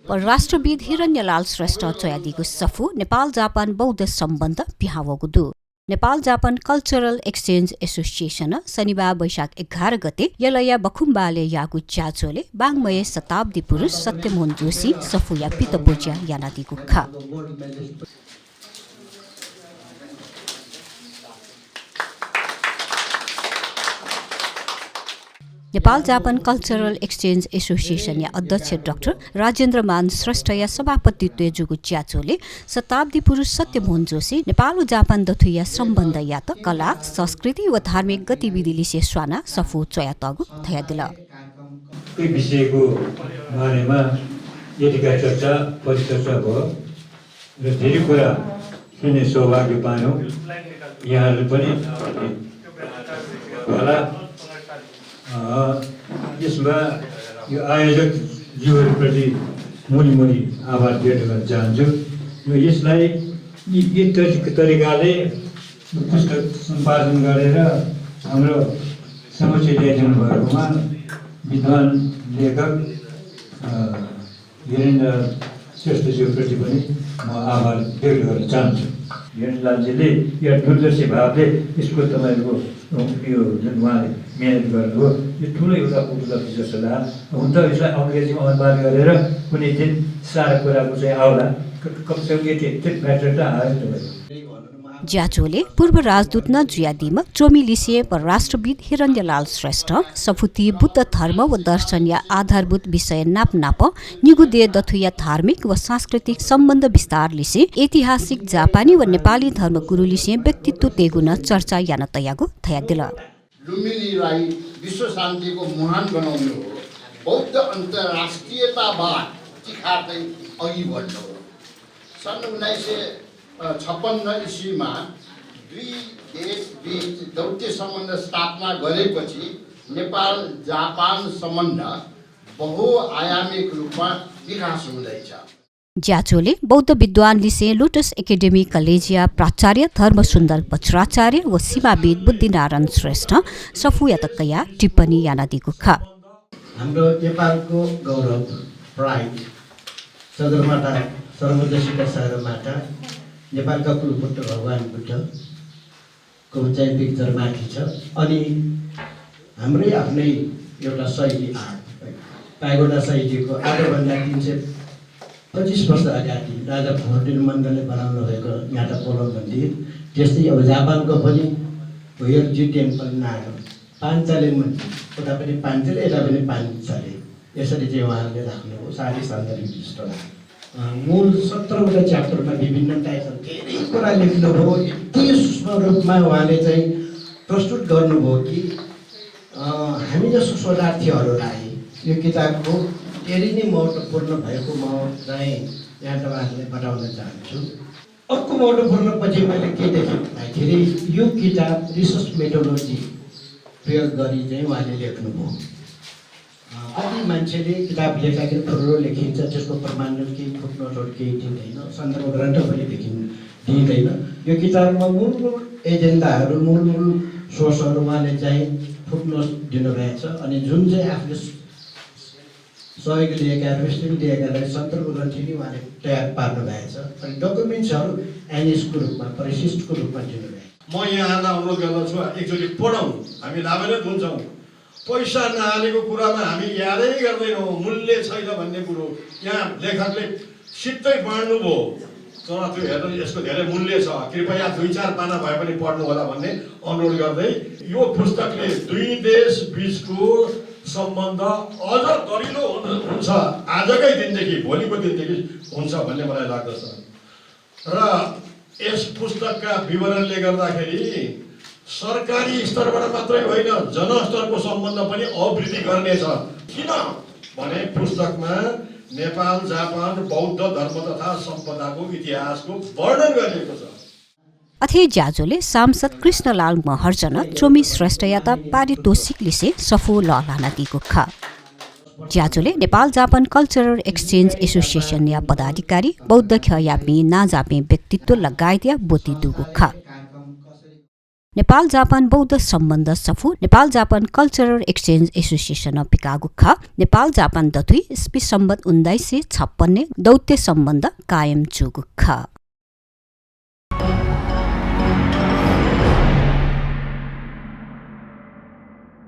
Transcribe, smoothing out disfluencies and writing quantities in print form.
परराष्ट्रविद हिरण्यलाल Shrestha चोयादीको सफु Nepal Japan बौद्ध सम्बन्ध बिहावगु दु Nepal Japan cultural exchange association शनिबार वैशाख 11 गते यलया बखुम्बाले यागु च्याचोले बाङमय शताब्दी पुरुष सत्यमोहन जोशी सफुया पितपोच्या यानादीको खा Nepal Japan cultural exchange association या अध्यक्ष डाक्टर राजेन्द्र मान श्रेष्ठ या सभापतित्व जुगु च्याचोले शताब्दी पुरुष सत्यमोहन जोशी नेपाल जापान दथुया सम्बन्ध या त कला संस्कृति व धार्मिक गतिविधिले स्वाना सफु चोया तगु थया दिल यी विषयको बारेमा यतिका चर्चा परिचर्चा भयो र धेरै कुरा सुन्ने सौभाग्य पायौँ। यहाँहरूले पनि होला यसमा यो आयोजक जीवहरूप्रति मुनि आभार व्यक्त गर्न चाहन्छु। र यसलाई यी तरिकाले पुस्तक सम्पादन गरेर हाम्रो समक्ष ल्याइदिनु भएकोमा विद्वान लेखक हिरेन्द्र श्रेष्ठज्यूप्रति पनि म आभार व्यक्त गर्न चाहन्छु। हिरेन्द्रलालजीले यो दूरदर्शी भावले यसको तपाईँको यो जुन उहाँले मिहिनेत गर्नुभयो यो ठुलो एउटा उपलब्धि जस्तो लाग्यो। हुन त यसलाई अङ्ग्रेजीमा अनुवाद गरेर कुनै दिन साह्रो कुराको चाहिँ आउला कमसेकम यति म्याटर त आयो तपाईँको। ज्याचोले पूर्व राजदूत न जुयादीमा चोमिलिसिए परराष्ट्रविद हिरण्यलाल श्रेष्ठ सफुती बुद्ध धर्म व दर्शन या आधारभूत विषय नाप निगुदे दथुया धार्मिक व सांस्कृतिक सम्बन्ध विस्तार लिसे ऐतिहासिक जापानी व नेपाली धर्म गुरु लिसे व्यक्तित्व तेगुन चर्चा यान तयागु थया दिल। लुम्बिनीलाई विश्व शान्तिको मुहान बनाउनु हो, बौद्ध अन्तर्राष्ट्रियतावाद चिखार्दै अघि बढ्नु हो। सन् 1956 इस्वीमा दुई देशबीच दौत्य सम्बन्ध स्थापना गरेपछि नेपाल जापान सम्बन्ध बहुआयामिक रूपमा विकास हुँदैछ। ज्याचोले बौद्ध विद्वान लिसे लोटस एकाडेमी कलेजिया प्राचार्य धर्मसुन्दर बज्राचार्य व सीमाविद बुद्धिनारायण श्रेष्ठ सफुया तकया टिप्पणी यानादीको खा हाम्रो नेपालको गौरव प्राइड सदरमाटा सर्वोदयका सहरमाटा नेपालका कुलपुत्र भगवान बुद्धको चाहिँ पिक्चर माथि छ। अनि हाम्रै आफ्नै एउटा शैली आर्ट पाइगोडा शैलीको आजभन्दा 325 वर्ष अगाडि राजा भोरडेल मण्डलले बनाउनु भएको यहाँ पोलो मन्दिर त्यस्तै अब जापानको पनि होयरजी टेम्पल नागो पाञ्चाले मन्दिर उता पनि पाञ्चाले यता पनि पाञ्चाले यसरी चाहिँ उहाँहरूले राख्नुभयो। साह्रै शानदार विशिष्ट लाग्यो। मूल 17वटा च्याप्टरमा विभिन्न टाइपहरू धेरै कुरा लेख्नुभयो। यति सूक्ष्म रूपमा उहाँले चाहिँ प्रस्तुत गर्नुभयो कि हामी जस्तो शोधार्थीहरूलाई यो किताबको धेरै नै महत्त्वपूर्ण भएको म चाहिँ यहाँ तपाईँहरूले बताउन चाहन्छु। अर्को महत्त्वपूर्ण पछि मैले के देखेँ भन्दाखेरि यो किताब रिसर्च मेथोडोलोजी प्रयोग गरी चाहिँ उहाँले लेख्नुभयो। कति मान्छेले किताब लेख्दाखेरि ठुलो लेखिन्छ त्यसको प्रमाणहरू केही फुटनोटहरू केही दिँदैन, सन्दर्भ ग्रन्थ पनि दिँदैन। यो किताबमा मूल एजेन्डाहरू मूल सोर्सहरू उहाँले चाहिँ फुटनोट दिनुभएको छ। अनि जुन चाहिँ आफूले सहयोग लिएका रिस्ट्रिक्ट लिएकालाई सन्दर्भ ग्रन्थ नै उहाँले तयार पार्नु भएको छ। अनि डकुमेन्ट्सहरू एनएसको रूपमा परिशिष्टको रूपमा दिनुभएको। म यहाँलाई अनुरोध गर्दछु एकचोटि पढौँ, हामी लाभान्वित हुन्छौँ। पैसा नहालेको कुरामा हामी यादै गर्दैनौँ, मूल्य छैन भन्ने कुरो यहाँ लेखकले सिधै बाँड्नुभयो। तर त्यो हेर्नु यसको धेरै मूल्य छ, कृपया 2-4 पाना भए पनि पढ्नु होला भन्ने अनुरोध गर्दै यो पुस्तकले दुई देश बिचको सम्बन्ध अझ दरिलो हुन्छ आजकै दिनदेखि भोलिको दिनदेखि हुन्छ भन्ने मलाई लाग्दछ। र यस पुस्तकका विवरणले गर्दाखेरि सरकारी स्तरबाट मात्रै होइन जनस्तरको सम्बन्ध पनि अभिवृद्धि गर्नेछ। किन भने पुस्तकमा नेपाल जापान बौद्ध धर्म तथा सम्पदाको इतिहासको वर्णन गरिएको छ। अथे ज्याजोले सांसद कृष्णलाल महर्जन चोमी श्रेष्ठ याता पारितोषिक लिसे सफु लानादीको खा ज्याजोले Nepal Japan cultural exchange association या पदाधिकारी बौद्ध ख्यापी नाजापे व्यक्तित्व लगायत या बोती दुगो खा नेपाल जापान बौद्ध सम्बन्ध सफु Nepal Japan cultural exchange association of पिकागुख नेपाल जापान दथुई इस्वी सम्बत 1956 दौत्य सम्बन्ध कायम चुगुख